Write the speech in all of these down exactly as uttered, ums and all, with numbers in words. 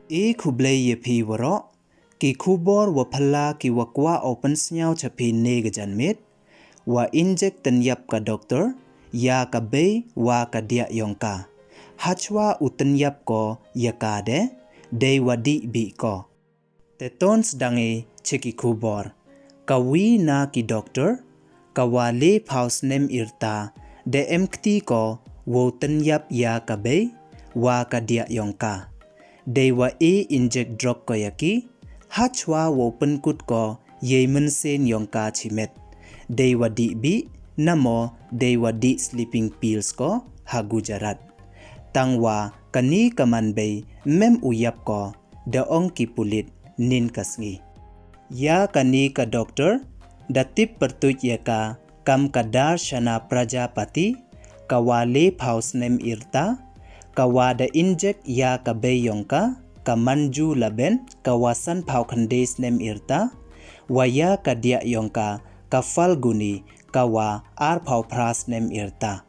E khublei ya phi waroh, ki khubor wa phylla ki wa kwah o pynsngew cha phi ne ka janmiet, wa injek tynyap ka doctor ya ka bei wa ka diah yong ka. Hachwa u tynyap ko ya ka de, dei wa dih bih ko. Te ton sdang i cha ki khubor. Ka wi na ki doctor, ka wa le phaw snem yrta, da em kti ko wow tynyap ya ka bei wa ka diah yong ka. Dei wa e injek drug ko ya ki, hachwa wow pynkut ko yei mynsiem yong ka chimet. Dei wa dih bih, namo dei wa dih sleeping pills ko ha Gujarat. Tang wa kani ka man bei mem u yap ko, da ong ki pulit nin ka sngi. Ya kani ka doctor, da tip pyrtuit ya ka kam ka Darshana Prajapati, ka wa le phaw snem yrta, ka wa da injek ya ka bei yong ka, ka Manju Laben, ka wa san phaw khyndai snem yrta, wa ya ka diah yong ka, ka Falguni, ka wa ar phaw phra snem yrta.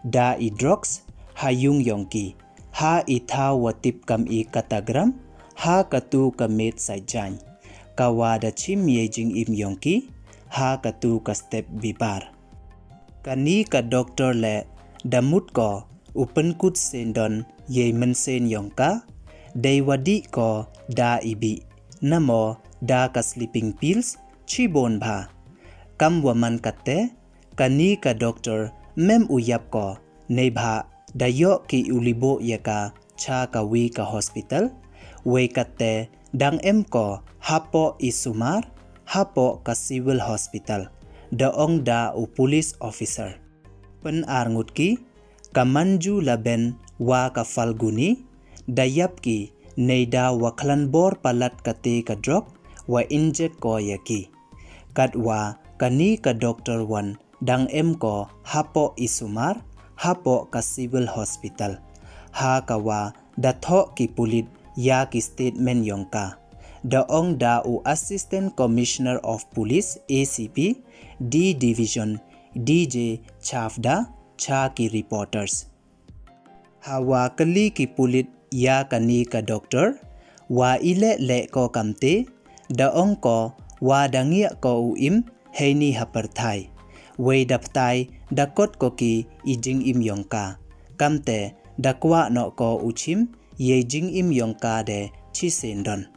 Da i drugs ha yung yong ki, ha i thaw wa tip kam i Katagram, ha katu ka miet Saitjaiñ, ka wa da chim yei jingim yong ki ha katu ka step bibar. Kani ka doctor le da mut ko u pynkut syndon yei mynsiem yong ka, dei wa dih ko da i bih, namo da ka sleeping pills chibon bha. Kam wa man katte, kani ka doctor mem u yap ko, neibha da yoh ki u liboh ya ka cha ka wi ka hospital, wei katte dang em ko hapoh i sumar, hapoh ka civil hospital, da ong da u police officer. Pyn ar ngut ki, ka Manju Laben wa ka Falguni, da yap ki neida wa khlan bor palat kate ka drug wa injek ko ya ki. Katwa kani ka doctor wan dang em ko hapoh i sumar, hapoh ka civil hospital. Ha ka wa da thoh ki pulit ya ki statement yong ka, da ong da u Assistant Commissioner of Police, A C P, D Division, D J Chavda, cha ki reporters. Ha wa kylli ki pulit ya kani ka doctor, wa i leh leh ko kamte, da ong ko wa da ngiah ko u im heini ha pyrthai. Wei da ptai da kot ko ki i jingim yong ka. Kamte da kwah noh ko u chim yei jingim yong ka de chi syndon.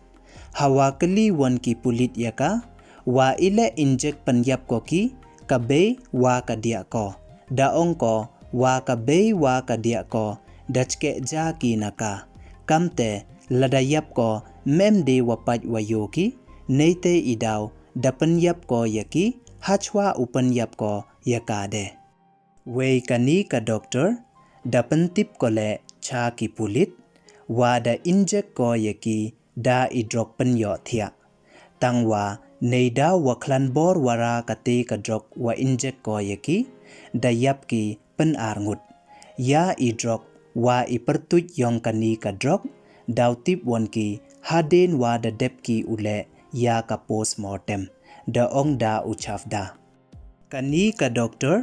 Ha wa kylli wan ki pulit ya ka, wa i leh injek pynyap ko ki, ka bei wa ka diah ko. Da ong ko, wa ka bei wa ka diah ko, da chkeh ja ki na ka. Kamte, lada yap ko, mem de wa pait wa yoh ki, neite i daw, da pynyap ko ya ki, hachwa u pynyap ko ya ka de. Wei kani ka doctor, da pyntip ko leh cha ki pulit, wa da injek ko ya ki da i drug pynyoh thiah. Tang wa neida wa khlan bor wara kate ka drug wa injek ko ya ki, da yap ki pyn ar ngut. Ya i drug wa i pyrtuit yong kani ka drug, daw tip wan ki hadien wa da dep ki u leh ya ka postmortem, da ong da u Chavda. Kani ka doctor,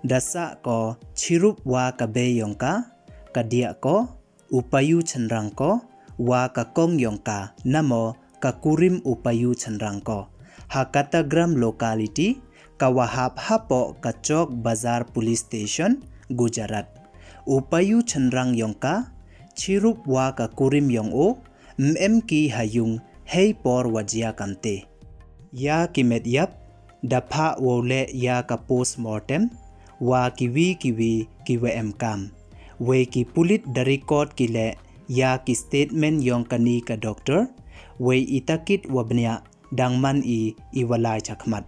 da sah ko chirup wa ka bei yong ka, ka diah ko, u payu chynrang ko, wa ka kong yong ka, namo ka kurim u payu chynrang ko. Ha Katagram locality, ka wa hap hapoh ka Chowk Bazar Police Station, Gujarat. U payu chynrang yong ka, chirup wa ka kurim yong o, mem ki ha yung hei por wa jia kamte. Ya ki met yap, da phah wow leh ya ka postmortem, wa ki wi ki wi ki wa em kam. Wei ki pulit da record ki leh ya ki statement yong kani ka doctor, wei i takit wa bniah dang man i i wa lai chakhmat.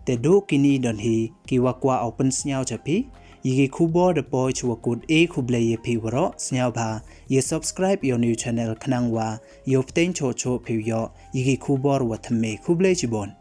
Te du kini don hi ki wa kwah o pynsngew cha phi, ya ki khubor da poi chwa kut. E khublei ya phi waroh, sngewbha ya subscribe ya u new channel khnang wa yow pteng choh choh phi yoh ya ki khubor wa thymme. Khublei chibon.